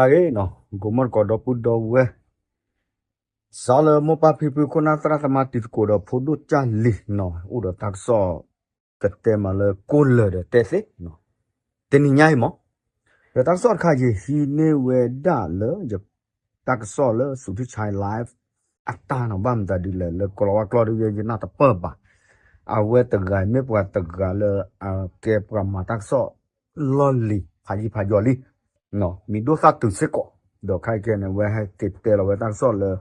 ဂ့ၤနီၤ ဂီၤမီၢ်တကိးဒီပုၢ်ဒီဝဲၢ်, စးလၢမိၢ်ပၢ်ဖံဖုခိၣ်နၢ်သရၣ်သမါတံၤသကိးဒီးဖိဒိၣ်ကၢ်လံၤနီၤ အိၣ်ဒီးတၢ်ကစီၣ် ကတဲမးလၢကိၢ်လၢာ်ဒီးတဲသ့နီၤ, တနံၤညါအံၤမး, ဒီးတၢ်ကစီၣ်တခါယဟံးန့ၢ်ဝဲဒၣ်လၢ တၢ်ကစီၣ်လၢ Suthichai Live အတၢ်နီၤ ဘၣ်မတၤဒ်လဲၣ် လၢကလီၤဝါကျီဒုးယဲယနၢ်တပၢၢ်ဘၣ်, အဝဲတဂၤမ့ၢ်ပှၤတဂၤလၢ အကဲပှၤမၤတၢ်ကစီၣ် လီၢ်လံၤဖးယံၤဖးယီၤလံ, မံၤဒိၣ်သၣ်တုၤစ့ၢ်ကီး, ဒီးခဲအံၤန့ၣ် အဝဲဟဲက့ၤတဲလီၤဝဲတၢ်ကစီၣ်လၢ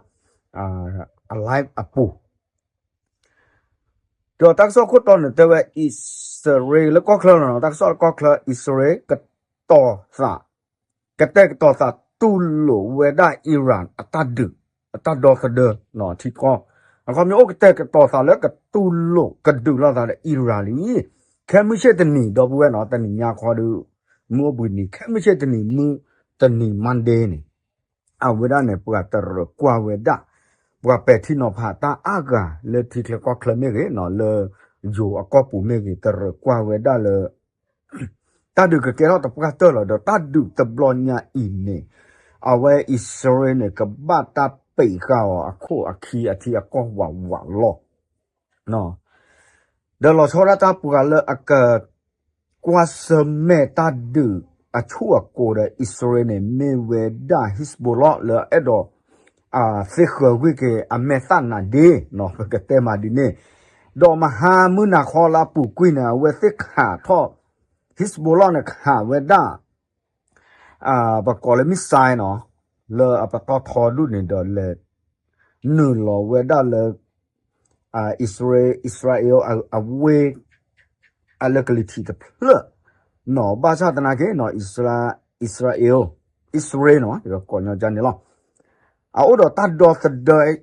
အ live အပူၤ ဒီးတၢ်ကစီၣ်ခိၣ်တီန့ၣ် တဲဝဲ အံၣ်စရ့လးလၢကီၢ်ချၢလီၤနီၤ, တၢ်ကစီၣ်လၢကီၢ်ချၢ အံၣ်စရ့လး ကတီၤသး ကတဲာ်ကတီၤသးတူၢ်လိာ်ဝဲဒၣ် Iran အတၢ်ဒုး အတၢ်ဒီသဒၢထံကီၢ်, အခီပညီအိၣ်ကတဲာ်ကတီၤသးလၢကတူၢ်လိာ်ကဒုးလိာ်သးဒီး Iran လံ, ခဲမုၢ်ဆ့ၣ်တနံၤ ဒီပုၢ်ဝဲၢ်နီၤ တနံၤညါခီဒီး မုၢ်အိၣ်ဘှံးနံၤ ခဲမုၢ်ဆ့ၣ်တနံၤမုၢ်တနံၤ Monday န့ၣ် အဝဲဒၣ်န့ၣ် ပှၤတရၢၢ်ကွၢ်ဝဲဒၣ် ပှၤပဲာ်ထံနီၤဖးတၢ်အါဂၤလၢထံချၢကီၢ်ချၢမ့ၢ်ဂ့ၤနီၤ လၢယိၤအကီၢ်ပူၤမ့ၢ်ဂ့ၤ တရၢၢ်ကွၢ်ဝဲဒၣ်လၢ တၢ်ဒုးကကဲထီၣ်တပှၢ်တၢၢ်လီၤ. ဒီးတၢ်ဒုးတဘျီညါအံၤန့ၣ် အဝဲအံၣ်စရ့လးန့ၣ် ကဘၣ်တၢ်ပံာ်ဃာ်အီၤအခိၣ်အခံအထံအကီၢ်ဝးဝးလီၤ. ဒီးလီၤဆီဒၣ်တၢ်ပှၤလၢအက ကွၢ်ဆၢၣ်မဲာ်တၢ်ဒုးအဆူၣ်အကိၤဒီး အံၣ်စရ့လးန့ၣ် မ့ၢ်ဝဲဒၣ် Hezbollah လၢအအဲၣ်ဒိး သ့ၣ်ဃၢၤကွံာ်က့ၤအမဲာ်သၣ်နးဒ့နီၤ ပကတဲမးဒ်န့ၣ်, ဒီးမဟါမုၢ်နၤခီလၢအပူၤကွံာ်န့ၣ် အဝဲသ့ၣ်ခးထီၣ် Hezbollah န့ၣ် ခးဝဲဒၣ် ပကိးလၢ missile နီၤ လၢအပတီၢ်ထီဒူၣ်န့ၣ်ဒီးလဲၤ နုာ်လီၤဝဲဒၣ်လၢ အံၣ်စရ့လး အဝ့ၢ် အလၢကလံၤထံးတဖျၢၣ်နီၤ ဘၣ်ဆၣ်သနာ်က့နီၤ အံၣ်စရ့လး အံၣ်စရ့လးနီၤ ကိးညီကန့ၣ်လီၤ. အအိၣ်ဒီးတၢ်ဒီသဒၢ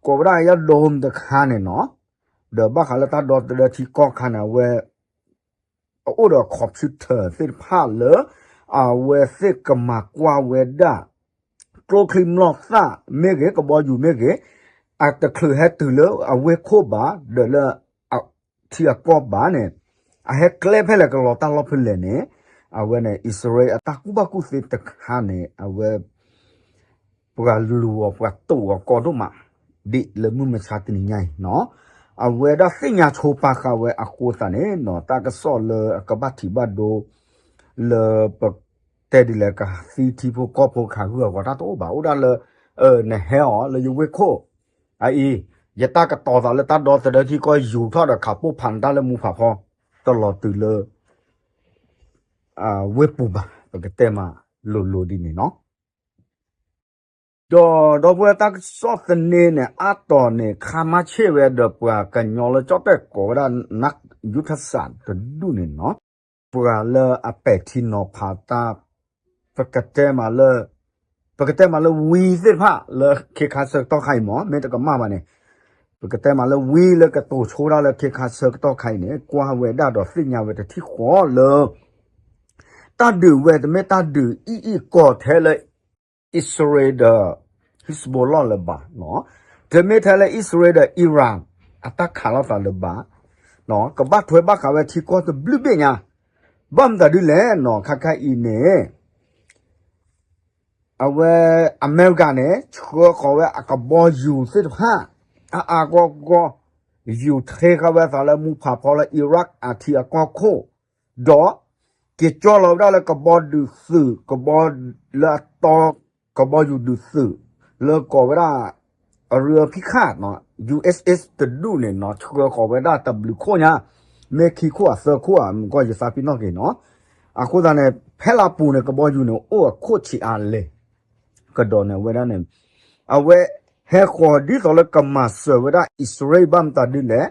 ကိးဝဲဒၣ် Iron Dome တခါန့ၣ်နီၤ ဒီးဘၣ်ဃးလၢတၢ်ဒီသဒၢထံကီၢ်ခါန့ၣ် အဝဲ အအိၣ်ဒီး computer သ့ၣ်တဖၣ်လၢ အဝဲသ့ၣ်ကမၤကွၢ်ဝဲဒၣ် ကျိချံမျိာ်သၣ်မ့ၢ်ဂ့ၤ ကဘီယူၤမ့ၢ်ဂ့ၤ အတချုးဟဲတုၤလၢအဝ့ၢ်ခိၣ်ဘၣ် ဒီးလၢ ထံအကီၢ်ဘၣ်န့ၣ် အဟဲကျဲဖဲလဲၣ်ကလီၤတၢ်လီၢ်ဖဲလဲၣ်န့ၣ် အဝဲန့ၣ် အံၣ်စရ့လးအတၢ်ကူၣ်ဘၣ်ကူၣ်သ့တခါန့ၣ် အဝဲ ပှၤလူၤအီၤပှၤတိာ်အီၤကီဒိၣ်မး ဒ်လၢမုၢ်မဆါတနံၤညါအံၤနီၤ အဝဲဒၣ်သ့ၣ်ညါဆိပာ်ဃာ်ဝဲအဃိသတးန့ၣ်နီၤ တၢ်ကစီၣ်လၢအကဘၣ်ထံးဘၣ်ဒိ လၢပတဲဒ်လဲၣ်ကသံထံဖိကီၢ်ဖိခးဂုာ်အဂီၢ်တၢ်တအိၣ်ဘၣ် အိၣ်ဒၣ်လၢ နဟဲအီၤလၢယဝ့ၢ်ခိၣ် အအံၤ ယတၢ်ကတီၤသးလၢတၢ်ဒီသဒၢထံကီၢ်ယူၤထီၣ်ဒီးခးပိၢ်ဖးနတၢ်လၢမူဖးဖီ တလီၤတုၤလၢ ဝ့ၢ်ပူၤဘၣ် ပကတဲမးလိၤလိၤဒ်န့ၣ်နီၤ ဒီးဒီပုၢ်ဝဲၢ်တၢ်ကစီၣ်သန့န့ၣ် အါတီၤန့ၣ် ခါမါဆ့ၣ်ဝဲဒီးပှၤကညီလၢကၠီၣ်တဲၣ်ကိးဝဲဒၣ် နၢ်ယူထၣ်စၣ်တဒူၣ်န့ၣ်နီၤ ပှၤလၢအပဲာ်ထံနီၤဖးတၢ် ပကတဲမးလၢ ပကတဲမးလၢဝံသ့ၣ်တဖၣ်လၢခ့ခါဆၢကတီၢ်ခါအံၤမး မ့ၢ်တကမၣ်ဘၣ်န့ၣ် ပကတဲမးလၢဝံလၢကတိၤဆိဒၣ်လၢခ့ခါဆၢကတီၢ်ခါအံၤန့ၣ် ကွၢ်ဝဲဒၣ်ဒီးသ့ၣ်ညါဝဲတထံၣ်ဃီလၢ တၢ်ဒုးဝဲတမ့ၢ်တၢ်ဒုးအံၣ်အံၣ်ကီၤထဲလၢ အံၣ်စရ့လးဒီး Hezbollah လၢၤဘၣ်, တမ့ၢ်ထဲလၢအံၣ်စရ့လးဒီး Iran အတၢ်ခးလိာ်သးလၢၤဘၣ်, ကဘၣ်ထွဲဘၣ်ဃးဝဲထံကီၢ်တဘျုးဘ့ၣ်ညါ, ဘၣ်မတၤဒ်လဲၣ်နီၤ ခါခါအံၤန့ၣ် အဝဲ အမဲရကၤန့ၣ် ဆှၢဃီၤဝဲအကဘီယူၤသ့ၣ်တဖၣ် အါအါဂီၢ်ဂီၢ် ယူၤထ့ဃာ်ဝဲသးလၢမူဖးဖီလၢ Iraq အထံအကီၢ်ခိၣ်, ဒီး က့ၤကၠီလီၤဝဲဒၣ်လၢကဘီဒုးသုး ကဘီလၢအတီ ကဘီယူၤဒုးသုး လၢကိးဝဲဒၣ် အရ့အဖံခၣ် ယူၣ်အ့ၣ်အ့ၣ် တဒူၣ်န့ၣ်နီၤ ဆှၢဃီၤဝဲဒၣ်တဘျုးခိၣ်ညါ, မ့ၢ်ခံခိၣ်အသၢခိၣ်ဧါ မ့ၢ်ကီၢ်ယသးပ့ၤနီၣ်က့ၤနီၤ, အဃိသတးန့ၣ် ဖဲလၢပူၤန့ၣ် ကဘီယူၤန့ၣ် အိၣ်အခိၣ်ဆံးအါလဲၣ်, ကဒီးန့ၣ်အဝဲဒၣ်န့ၣ် အဝဲဟဲဃီၤဒ်သိးလၢကမၤစၢၤဝဲဒၣ်အံၣ်စရ့လးဘၣ်မတၤဒ်လဲၣ်,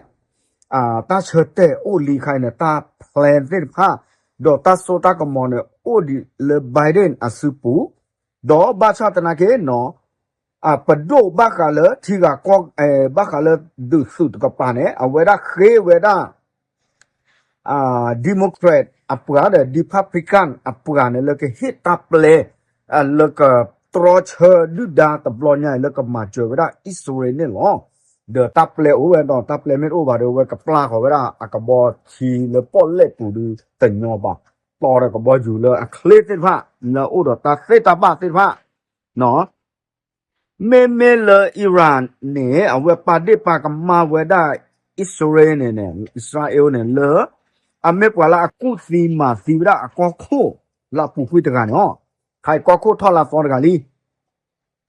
တၢ်ဆၢတဲာ်အိၣ်လံခါအံၤန့ၣ် တၢ် plan သ့ၣ်တဖၣ် ဒီးတၢ်စိတၢ်ကမီၤန့ၣ် အိၣ်ဒံးလၢ Biden အစုပူၤ, ဒီးဘၣ်ဆၣ်သနာ်က့နီၤ ပဒိၣ်ဘၣ်ဃးလၢထံဂၤကီၢ် ဘၣ်ဃးလၢဒုးသုးတကပၤန့ၣ် အဝဲဒၣ်ဃ့ဝဲဒၣ် Democrat အပှၤဒီး Republican အပှၤန့ၣ် လၢကဟ့ၣ်တၢ်ပျဲ လၢကတြီဆၢဒုၣ်ဒါတဘျီညါအံၤလၢကမၤစၢၤဝဲဒၣ်အံၣ်စရ့လးန့ၣ်လီၤ. ဒီးတၢ်ပျဲအိၣ်ဝဲဒီး တၢ်ပျဲမ့ၢ်တအိၣ်ဘၣ်ဒီး အဝဲကပျၢ်ဃီၤဝဲဒၣ်အကဘီထံလၢပီၣ်လဲၣ်ပူၤဒုးတညီဘၣ် အဝဲတီဒီးကဘီယူၤလၢအချ့သ့ၣ်တဖၣ် လၢအအိၣ်ဒီးတၢ်သ့တၢ်ဘၣ်သ့ၣ်တဖၣ် မ့မ့ၢ်လၢ Iran န့ၣ် အဝဲပာ်ဒ့ၣ်ပာ်ကမၣ်ဝဲဒၣ် အံၣ်စရ့လးန့ၣ်န့ၣ် အံၣ်စရ့လးန့ၣ်လၢ အမ့ၢ်ပှၤလၢအကူၣ်သံမၤသံဝဲဒၣ်အကီၢ်ခိၣ်လၢအပူၤကွံာ်တဂၤန့ၣ်လီၤ. ခါအံၤကီၢ်ခိၣ်ထီၣ်လၢအသီ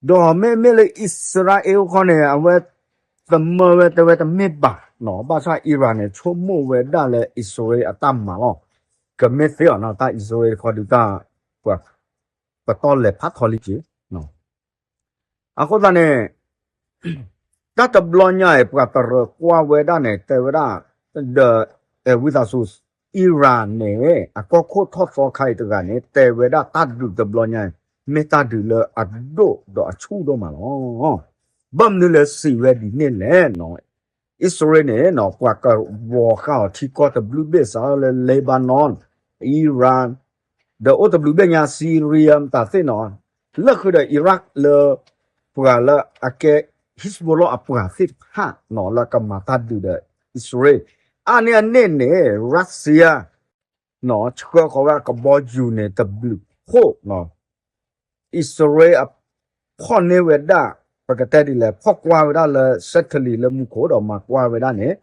တဂၤလံ. ဒီးမ့မ့ၢ်လၢအံၣ်စရ့လးဃီန့ၣ် အဝဲ သမၢဝဲတဲဝဲတမ့ၢ်ဘၣ်နီၤ, ဘၣ်ဆၣ် Iran န့ၣ် ဆိကမိၣ်ဝဲဒၣ်လၢအံၣ်စရ့လးအတၢ်မၤလီၤ. ကမ့ၢ်သ့အီၤနီၤ, တၢ်အံၣ်စရ့လးတခီဒုးတၢ် ပှၤ ပတီၢ်လဲၤဖးထီလံက့ၤ အဃိသတးန့ၣ် တၢ်တဘျီညါအံၤ ပှၤတရၢကွၢ်ဝဲဒၣ်န့ၣ် တဲဝဲဒၣ် ဒီး အဲၣ် ဝံသးစူၤ Iran န့ၣ် အကီၢ်ခိၣ်ထီၣ်သီခါအံၤတဂၤန့ၣ် တဲဝဲဒၣ်တၢ်ဒုးတဘျီညါအံၤ မ့ၢ်တၢ်ဒုးလၢအဒိၣ်ဒီးအဆူၣ်ဒိၣ်မးလီၤ. ဘၣ်မနုၤလဲၣ်စံးဝဲဒ်န့ၣ်လဲၣ်နီၤ, အံၣ်စရ့လးန့ၣ်နီၤ ပှၤကဝီၤဃာ်အီၤထံကီၢ်တဘျုးဘ့ၣ်စးလၢ Lebanon, Iran, ဒီးအိၣ်တဘျုးဘ့ၣ်ညါ Syria မတၤသ့ၣ်နီၤ, လၢဃုာ်ဒီး Iraq လၢ ပှၤလၢအကဲ Hezbollah အပှၤသ့ၣ်တဖၣ်နီၤ လၢကမၤတၢ်ဒုးဒီးအံၣ်စရ့လး, အါန့ၢ်အန့ၣ်န့ၣ် Russia နီၤ ဆှၢဃီၤဝဲအကဘီယူၤန့ၣ် တဘျုးဖှိၣ်နီၤ အံၣ်စရ့လး ဖီၣ်န့ၢ်ဝဲဒၣ် ပကတဲဒ်လဲၣ် ဖီၣ်ကွၢ်ဝဲဒၣ်လၢ satellite လၢမူခိၣ်ဒီးမၤကွၢ်ဝဲဒၣ်န့ၣ်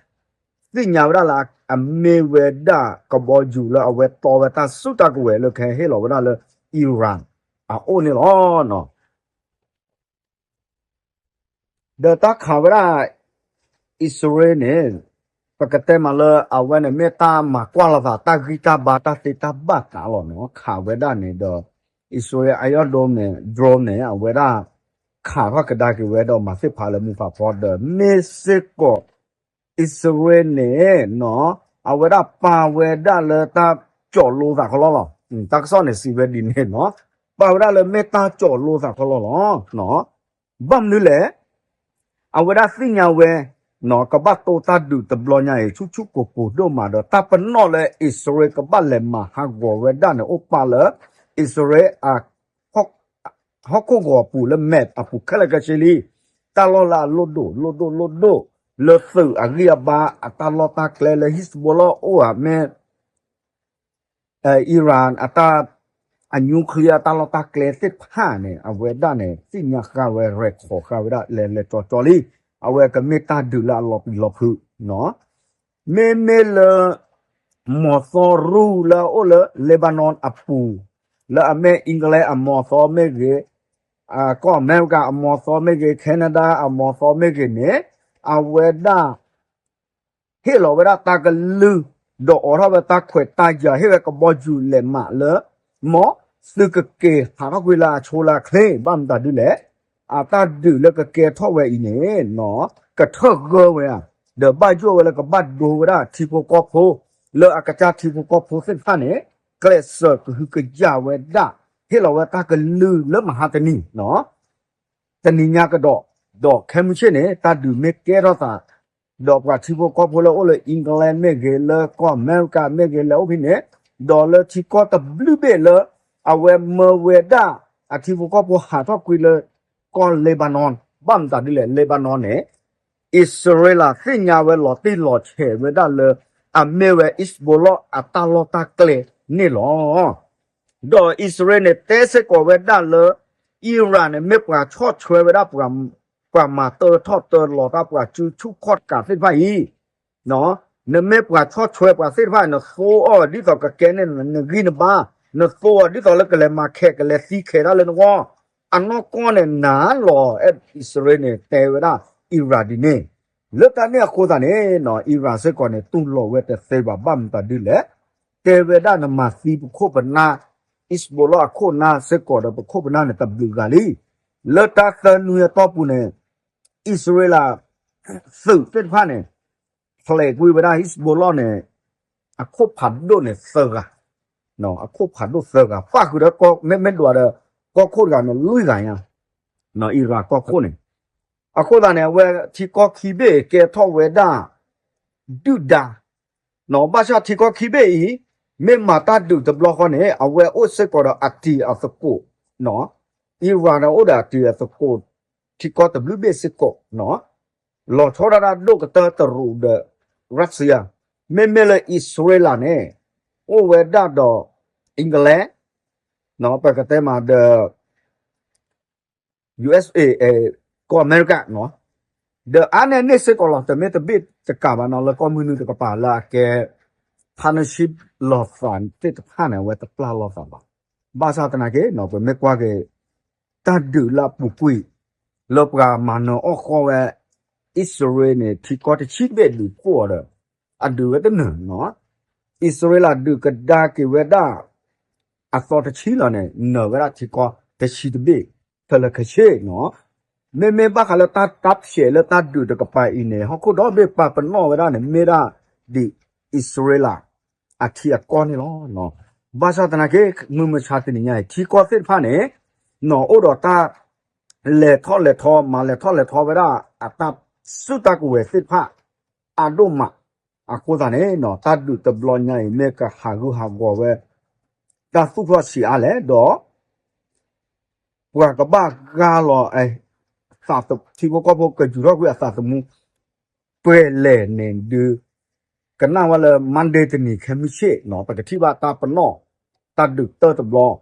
သ့ၣ်ညါဝဲဒၣ်လၢအမ့ၢ်ဝဲဒၣ်ကဘီယူၤလၢအဝဲ တီဝဲတၢ်စုတၢ်ကဝဲၤလၢကဟဲဟ့ၣ်လီၤဝဲဒၣ်လၢ Iran အအိၣ်န့ၣ်လီၤ. ဒီးတၢ်ခးဝဲဒၣ် အံၣ်စရ့လးန့ၣ် ပကတဲမးလၢအဝဲန့ၣ်မ့ၢ်တၢ်မၤကွၢ်လိာ်သးတၢ်ဂံၢ်တၢ်ဘါတၢ်သ့တၢ်ဘၣ်သးလီၤနီၤ, ခးဝဲဒၣ်န့ၣ်ဒီး အံၣ်စရ့လး Iron Dome န့ၣ် drone န့ၣ် အဝဲဒၣ် ခးထီၣ်ကဒါက့ၤဝဲဒီးမၤသ့ၣ်ဖးလၢမူဖးဖီဒီး မ့ၢ်စ့ၢ်ကီး အံၣ်စရ့လးန့ၣ်နီၤ အဝဲဒၣ်ပာ်ဝဲဒၣ်လၢတၢ်ကၠီၣ်လိသးခီလီလီၤ. တၢ်ကစီၣ်န့ၣ်စံးဝဲဒ်န့ၣ်နီၤ, ပာ်ဝဲဒၣ်လၢမ့ၢ်တၢ်ကၠီၣ်လိသးခီလီလီၤ. ဘၣ်မနုၤလဲၣ် အဝဲဒၣ်သ့ၣ်ညါဝဲ ကဘၣ်တိၢ်တၢ်ဒုးတဘျီညါအံၤ ဆူၣ်ဆူၣ်ကိၢ်ကိၢ်ဒိၣ်မးဒီး တၢ်ပနီၣ်လၢအံၣ်စရ့လးကဘၣ်လဲၤမၤဟးဂီၤဝဲဒၣ်န့ၣ် အိၣ်ပာ်လၢ အံၣ်စရ့လး ဟီၣ်ခိၣ်ဂီၤအပူၤလၢမဲာ်အပူၤခဲလၢာ်ခဲဆ့လံ. တၢ်လီၢ်လၢအလိၣ်ဒိၣ်လိၣ်ဒိၣ်လိၣ်ဒိၣ် လၢသုးအဂံၢ်အဘါအတၢ်လီၢ်တၢ်ကျဲလၢ Hezbollah အိၣ်ဧါ မ့ၢ် Iran အတၢ် အ nuclear တၢ်လီၢ်တၢ်ကျဲသ့ၣ်တဖၣ်န့ၣ် အဝဲဒၣ်န့ၣ် သ့ၣ်ညါဃာ်ဝဲ record ဃာ်ဝဲဒၣ်လဲၤလဲၤကၠီကၠီလံ. အဝဲကမ့ၢ်တၢ်ဒုးလၢအလီၤပျံၤလီၤဖုး မ့မ့ၢ်လၢ မီၤသီရူလၢအအိၣ်လၢ Lebanon အပူၤ လၢအမ့ၢ် England အမီၤသီမ့ၢ်ဂ့ၤ, ကီၢ်အမဲရကၤအမီၤသီမ့ၢ်ဂ့ၤ, Canada အမီၤသီမ့ၢ်ဂ့ၤန့ၣ် အဝဲဒၣ် ဟ့ၣ်လီၤဝဲဒၣ်တၢ်ကလုၢ် ဒီးအိးထီၣ်ဝဲတၢ်ခွဲးတၢ်ယာ် ဟ့ၣ်ဝဲကဘီယူၤလဲးမးလၢ မ်သုကက့ၤဟးထီၣ်ကွံာ်လၢအဆိလၢအချ့ ဘၣ်မတၤဒ်လဲၣ် အတၢ်ဒုးလၢကကဲထီၣ်ဝဲအံၤန့ၣ် ကထၢၣ်ဂၢဝဲဧါ, ဒီးဘၣ်ယိၣ်ဝဲလၢကဘၣ်ဒိဝဲဒၣ်ထံဖိကီၢ်ဖိ လၢအကစၢ်ထံဖိကီၢ်ဖိသ့ၣ်တဖၣ်န့ၣ် ကျဲးစၢးကဟုကယာ်ဝဲဒၣ် ဟ့ၣ်လီၤဝဲတၢ်ကလုၢ်လၢမဟါတနံၤ တနံၤညါကဒီး, ဒီးခဲမုၢ်ဆ့ၣ်န့ၣ် တၢ်ဒုးမ့ၢ်ကဲထီၣ်သး, ဒီးပှၤထံဖိကီၢ်ဖိလၢအိၣ်လၢ England မ့ၢ်ဂ့ၤ, လၢကီၢ်အမဲရကၤမ့ၢ်ဂ့ၤ, လၢအိၣ်ဖဲန့ၣ်, ဒီးလၢထံကီၢ်တဘျုးဘ့ၣ်လၢ အဝဲမၢဝဲဒၣ် အထံဖိကီၢ်ဖိဟးထီၣ်ကွံာ်လၢ ကီၢ် Lebanon, ဘၣ်မတၤဒ်လဲၣ် Lebanon န့ၣ် အံၣ်စရ့လးသ့ၣ်ညါဝဲလီၤတံၢ်လီၤဆဲးဝဲဒၣ်လၢ အမ့ၢ်ဝဲ Hezbollah အတၢ်လီၢ်တၢ်ကျဲန့ၣ်လီၤ. ဒီးအံၣ်စရ့လးန့ၣ် တဲစ့ၢ်ကီးဝဲဒၣ်လၢ Iran န့ၣ် မ့ၢ်ပှၤဆီၣ်ထွဲဝဲဒၣ် ပှၤမၤတၢထီၣ်တၢလီၤတၢ် ပှၤစုဆူၣ်ခီၣ်တကးသ့ၣ်တဖၣ်အံၤ, နမ့ၢ်ပှၤဆီၣ်ထွဲပှၤသ့ၣ်တဖၣ် နသိအီၤဒ်သိးကကဲန့ၣ် နဂံၢ်နဘါ, နသိအီၤဒ်သိးလၢကလဲၤမၤခဲး ကလဲၤသံခဲးတၢ်လၢနဂီၢ်, အနီၢ်ကီၢ်န့ၣ် နၤလီၤ. အံၣ်စရ့လးန့ၣ် တဲဝဲဒၣ် Iran ဒ်န့ၣ်, လၢတၢ်န့ၣ်အဃိသတးန့ၣ် Iran စ့ၢ်ကီးန့ၣ် တူၢ်လိာ်ဝဲတသ့ဘၣ် ဘၣ်မတၤဒ်လဲၣ်, တဲဝဲဒၣ်နမၤသံပခိၣ်ပနၢ် Hezbollah အခိၣ်နၢ်စ့ၢ်ကီးဒီး ပခိၣ်ပနၢ်န့ၣ် တဘျုးဂၤလံ. လၢတၢ်သၢနွံအတီၢ်ပူၤန့ၣ် အံၣ်စရ့လး သုးသ့ၣ်တဖၣ်န့ၣ် ဖျဲးကွံာ်ဝဲဒၣ် Hezbollah န့ၣ် အခိၣ်ဖးဒိၣ်န့ၣ်သၢဂၤ, အခိၣ်ဖးဒိၣ်သၢဂၤ ပၣ်ဃုာ်ဒီး မ့မ့ၢ်ဒွးဒီး ကီၢ်ခိၣ်တဂၤန့ၣ် လွံၢ်ဂၤညါ, Iran ကီၢ်ခိၣ်န့ၣ်, အဃိသတးန့ၣ် အဝဲထံကီၢ်ခံဘ့ၣ်ကဲထီၣ်ဝဲဒၣ် ဒုၣ်ဒါ, ဘၣ်ဆၣ်ထံကီၢ်ခံဘ့ၣ်အံၤ မ့ၢ်မၤတၢ်ဒုးတဘျီဃီန့ၣ် အဝဲအိၣ်စ့ၢ်ကီးဒီးအတံၤအသကိး, Iran န့ၣ် အိၣ်ဒီးအတံၤအသကိး ထံကီၢ်တဘျုးဘ့ၣ်စ့ၢ်ကီး, လီၤဆီဒၣ်တၢ်ဒိၣ်ကတၢၢ်တရူးဒီး Russia, မ့မ့ၢ်လၢအံၣ်စရ့လးန့ၣ် အိၣ်ဝဲဒၣ်ဒီး England ပကတဲမးဒီး ယူအ့ၣ်အ့ၣ် ကီၢ်အမဲရကၤနီၤ, ဒီးအါန့ၢ်န့ၢ်စ့ၢ်ကီးလီၤ. တမ့ၢ်တဘ့ၣ်တကးဘၣ်နီၤ လၢကီၢ်မုၢ်နုာ်တကပၤလၢအကဲ partnership လိာ်သးသ့ၣ်တဖၣ်န့ၣ် အဝဲတပျၢ်လိာ်သးဘၣ်. ဘၣ်ဆၣ်သနာ်က့နီၤ ပမ့ၢ်ကွၢ်က့ၤ တၢ်ဒုးလၢအပူၤကွံာ် လၢပှၤမၤနၢၤအီၣ်ဃီဝဲ အံၣ်စရ့လးန့ၣ် ထံကီၢ်တဆံတဘ့ၣ်ဒုးဖှိၣ်အီၤဒီး အဒုးဝဲတနၢၤနီၤ, အံၣ်စရ့လးဒုးကဒါက့ၤဝဲဒၣ် အသီတဆံလီၤန့ၣ် နၢၤဝဲဒၣ်ထံကီၢ်တဆံတဘ့ၣ် ခဲလၢာ်ခဲဆ့နီၤ. မ့မ့ၢ်ဘၣ်ဃးလၢတၢ် တပ်ဖြဲး လၢတၢ်ဒုးတကပၤအံၤန့ၣ် ဟီၣ်ခိၣ်ဒီဘ့ၣ်ပာ်ပနီၣ်ဝဲဒၣ်န့ၣ် မ့ၢ်ဒၣ်ဒ်အံၣ်စရ့လး အထံအကီၢ်န့ၣ်လီၤ. ဘၣ်ဆၣ်သနာ်က့ မုၢ်မဆါတနံၤညါအံၤ ထံကီၢ်သ့ၣ်တဖၣ်န့ၣ် နီၤ အိၣ်ဒီးတၢ် လဲၤထီၣ်လဲၤထီ မၤလဲၤထီၣ်လဲၤထီဝဲဒၣ် အတၢ်စုတၢ်ကဝဲၤသ့ၣ်တဖၣ် အဒိၣ်မး. အဃိသတးန့ၣ်နီၤ တၢ်ဒုးတဘျီညါအံၤ မ့ၢ်ကဟးဂူာ်ဟးဂီၤဝဲ တၢ်သူၣ်ထီၣ်ဆံးအါလဲၣ်ဒီး ပှၤကဘၣ်ဂါလီၤ ထံဖိကီၢ်ဖိကယူၤထီၣ်ကွံာ်အသးသမူ ပှဲၤလဲၣ်န့ၣ်ဒုး ကနၣ်ဝဲလၢ Monday တနံၤခဲမုၢ်ဆ့ၣ်နီၤ ပကထံၣ်ဘၣ်တၢ်ပနီၣ် တၢ်ဒုးတၢၢ်တဘျီ,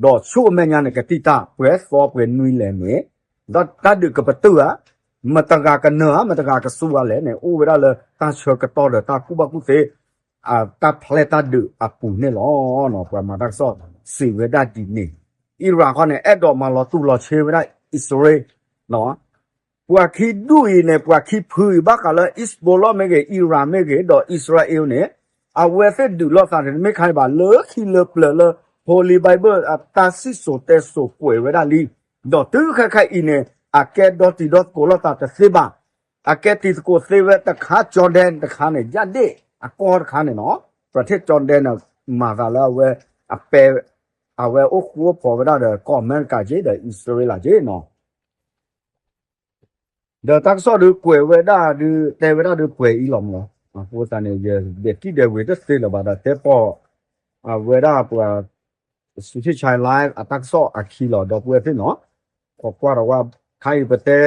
ဒီးဆူအမဲာ်ညါန့ၣ် ကသံၣ်တၢ်ပှဲၤသီပှဲၤနွံလဲၣ်န့ၣ် ဒီးတၢ်ဒုးကပတုာ်ဧါ, မတဂၤကနၢၤဧါ မတဂၤကစူၤဧါလဲၣ်န့ၣ် အိၣ်ဝဲဒၣ်လၢတၢ်ဆၢကတီၢ်ဒီးတၢ်ကူၣ်ဘၣ်ကူၣ်သ့ တၢ်ဖျဲၣ်တၢ်ဒုးအပူၤန့ၣ်လီၤ. ပှၤမၤတၢ်ကစီၣ်စံးဝဲဒၣ်ဒ်န့ၣ်, Iran ခီန့ၣ် အဲၣ်ဒိးမၤလီၤတူၢ်လီၤဆ့ဝဲဒၣ်အံၣ်စရ့လး ပှၤခံဒူၣ်အံၤန့ၣ် ပှၤခံဖုအံၤ ဘၣ်ဃးလၢ Hezbollah မ့ၢ်ဂ့ၤ Iran မ့ၢ်ဂ့ၤ ဒီးအံၣ်စရ့လးန့ၣ် အဝဲသ့ၣ်ဒုးလိာ်သးန့ၣ် တမ့ၢ်ခါန့ၣ်ဘၣ် လၢခံလၢပျၢၤလၢ Holy Bible အတၢ်စံၣ်စိၤတဲစိၤကွဲးဝဲဒၣ်လံ. ဒီးတုၤခဲခါအံၤန့ၣ် အကဲဒီတံၤဒီသကိးလိာ်သးတသ့ဘၣ်. အကဲတံၤသကိးသ့ဝဲတခါ Jordan တခါန့ၣ် ယၢ်ဒ့ၣ်အကီၢ်တခါန့ၣ်နီၤ ပထ့ၣ် Jordan န့ၣ် မၤသးလၢအဝဲ အပဲ အဝဲအိၣ်ဃူအိၣ်ဖိးဝဲဒၣ်ဒီး ကီၢ်အမဲရကၤက့ ဒီးအံၣ်စရ့လးက့နီၤ. ဒီးတၢ်ကစီၣ်ဒုးကွဲးဝဲဒၣ်ဒုး တဲဝဲဒၣ်ဒုးပှဲၤအံၤလီၤမး. အဃိသတးန့ၣ် ယဒဲးတံၢ်ဒဲးဝ့ၤတသ့လၢၤဘၣ်ဒီး တဲပီၢ် အဝဲဒၣ်ပှၤ Suthichai Live အတၢ်ကစီၣ်အခံလီၤ ဒီပုၢ်ဝဲၢ်သ့ၣ်နီၤ. ခိးကွၢ်ဒီးဝဲ ခါအံၤပတဲ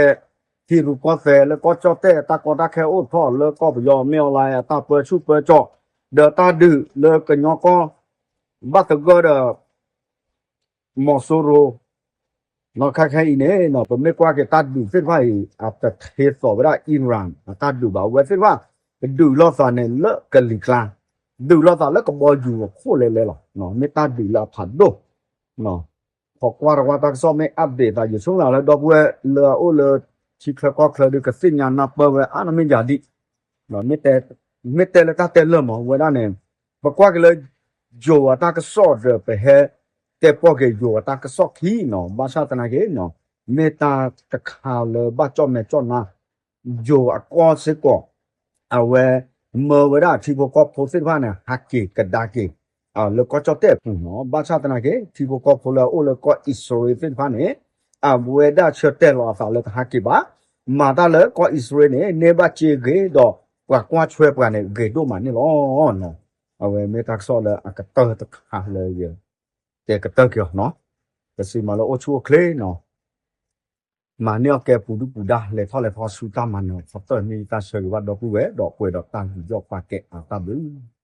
ဟံၣ်ရူၢ်ကီၢ်သဲးလၢကီၢ်ကၠီၣ်တဲၣ် တၢ်ကီတၢ်ခဲအိၣ်ထီၣ်လၢကီၢ်ပယီၤ မ့ၢ်အီၤလၢအတၢ်ပၢဆူၣ်ပၢကၠီၣ် ဒီးတၢ်ဒုးလၢကညီကီၢ် ဘၣ်သဂၢၢ်ဒီး မီၤစိရိၤ နီၢ်ခဲခဲအံၤန့ၣ် ပမ့ၢ်ကွၢ်က့ၤတၢ်ဒုးသ့ၣ်တဖၣ်အံၤ အတထ့သိးဝဲဒၣ် Iran အတၢ်ဒုးဘၣ် အဝဲသ့ၣ်တဖၣ် ဒုးလိာ်သးန့ၣ်လၢကလံၤကျါ ဒုးလိာ်သးလၢကဘီယူၤအခိၣ်လဲၤလဲၤလီၤ. မ့ၢ်တၢ်ဒုးလၢအဖးဒိၣ် ခိးကွၢ်တကွၢ်တၢ်ကစီၣ်မ့ၢ် update သး ယဆိကမိၣ်လၢဒီပုၢ်ဝဲၢ်လၢအအိၣ်လၢထံချၢကီၢ်ချၢဒုး ကသ့ၣ်ညါနၢ်ပၢၢ်ဝဲအါန့ၢ်မ့ၢ်ယၤဒံး မ့ၢ်တဲလၢတၢ်တဲလၢာ်မး ဝဲဒၣ်န့ၣ် ပကွၢ်က့ၤလၢ ယိၤအတၢ်ကစီၣ်ဒီး ပဟဲတဲပီၢ်က့ၤယိၤအတၢ်ကစီၣ်ခံနီၤ ဘၣ်ဆၣ်သနာ်က့ မ့ၢ်တၢ်တခါလၢဘၣ်ကၠီၣ်မဲာ်ကၠီၣ်နါ ယိၤအကီၢ်စ့ၢ်ကီး အဝဲ မၢဝဲဒၣ်ထံဖိကီၢ်ဖိသ့ၣ်တဖၣ်န့ၣ် ဟးက့ၤကဒါက့ၤ လၢကီၢ်ကၠီၣ်တဲၣ်အပူၤနီၤ ဘၣ်ဆၣ်သနာ်က့ ထံဖိကီၢ်ဖိလၢအအိၣ်လၢကီၢ်အံၣ်စရ့လးသ့ၣ်တဖၣ်န့ၣ် အဝဲဒၣ်ဆၢတဲာ်လီၤအသးလၢတဟးက့ၤဘၣ် မၤတၢ်လၢကီၢ်အံၣ်စရ့လးန့ၣ် န့ၢ်ဘၣ်စ့ဂ့ၤဒီး ပှၤကွၢ်ဆွဲပှၤန့ၣ် ဂ့ၤဒိၣ်မးန့ၣ်လီၤ. အဝဲမ့ၢ်တၢ်ကစီၣ်လၢအကတၢၢ်တခါလၢယ တဲကတၢၢ်က့ၤအီၤနီၤ ပစံးမးလၢအိၣ်ဆူၣ်အိၣ်ချ့နီၤ မၤန့ၢ်အီၣ်ကဲပူၤဒုၣ်ပူၤဒါ လဲၤထီၣ်လဲၤထီဆူတၢ်မၤနၢၤ ခီတၢၢ်န့ၣ် တၢ်ဆၢဂ့ၤဘၣ်ဒီပုၢ်ဝဲၢ် ဒီးပှဲၤဒီးတၢ်ယူးယီၣ်ပာ်ကဲအတၢ်ဘျုး